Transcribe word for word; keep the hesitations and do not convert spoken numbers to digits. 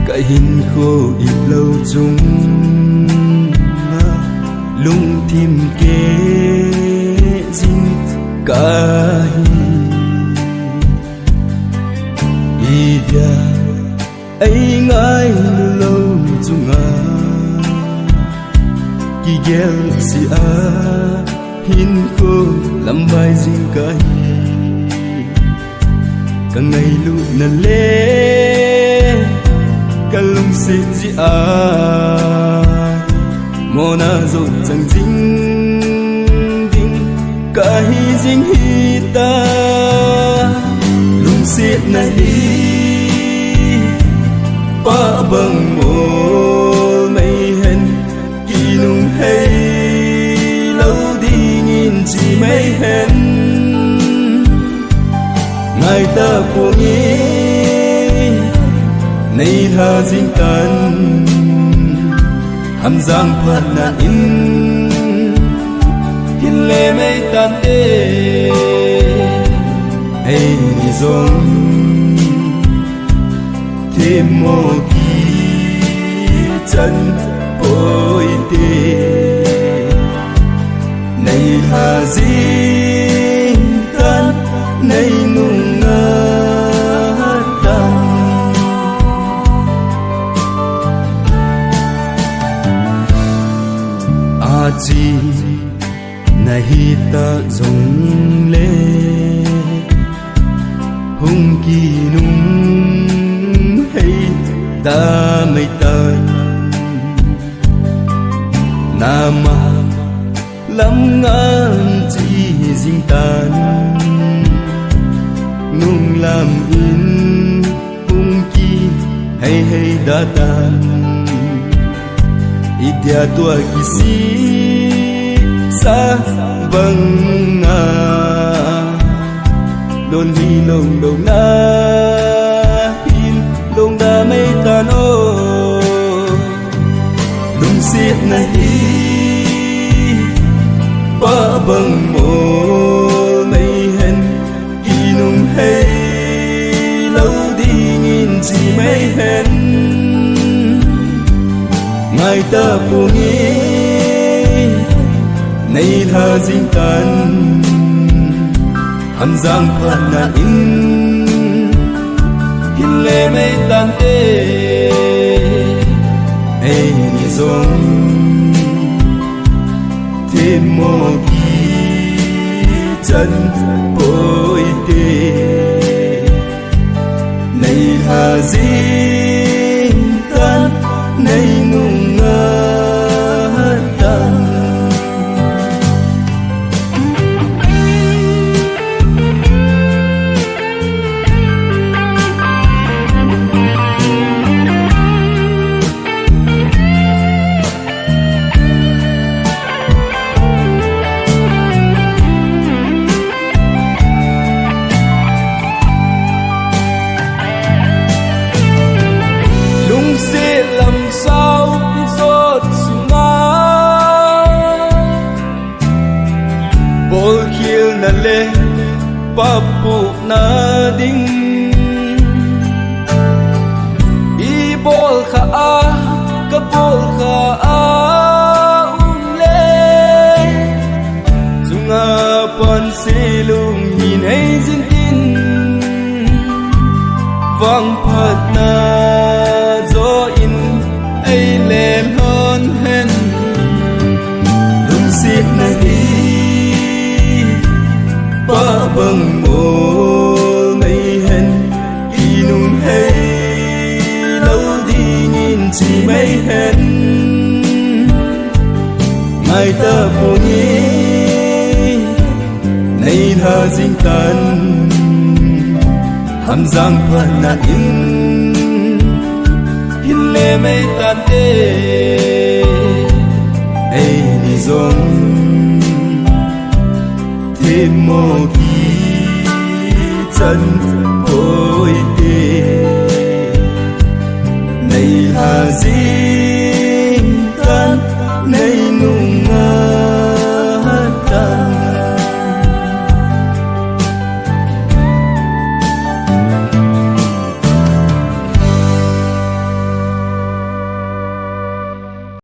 Ka hinkho itlou chunga lungthim keh jing kahi. Idia eingailu lou chunga kigel jeh a hinkho lamvai jing kahi. Ka ngailutna le ka lungset jeh a mona jou chang jing ding kahi jing hita. Lungsetna hi pabang mol mei hen, kinunghei lou dingin chi mei hen. Ngaitah ponge, nei lha jing tan, Hamjang phatna in hin le mei tante. Eini jong themmo kichan poite. Nei lha jing tan, nei nungngat tan. Achi na hita jongle, hung kinunghei da mei tan. Nama lam ngan chi jing tan, nung lam in hung kihei hei da tan. Idia tua kisih sa banga lon hi long long na hin long da mei tan o. Lungsetna hi pabang mol mei hen, kinunghei lou dingin chi mei hen. Ngaitah ponge, nei lha jing tan. Hamjang phatna in hin le mei tante. Eini jong themmo kichan poite. Nei lha jing tan, nei nungngat tan. Lungset lam sao kijot sunga, bolkhelna le papuhna ding. Ibol kha a, kabol kha a um le, chunga panse lung hin hei jing tin, vang phatna jo in ei le lhon hen. Lungsetna hi pabang mol mei hen, kinunghei lou dingin chi mei hen. Ngaitah ponge, nei lha jing tan. Hamjang phatna in hin le mei tante. Eini jong themmo kichan poite. Nei lha jing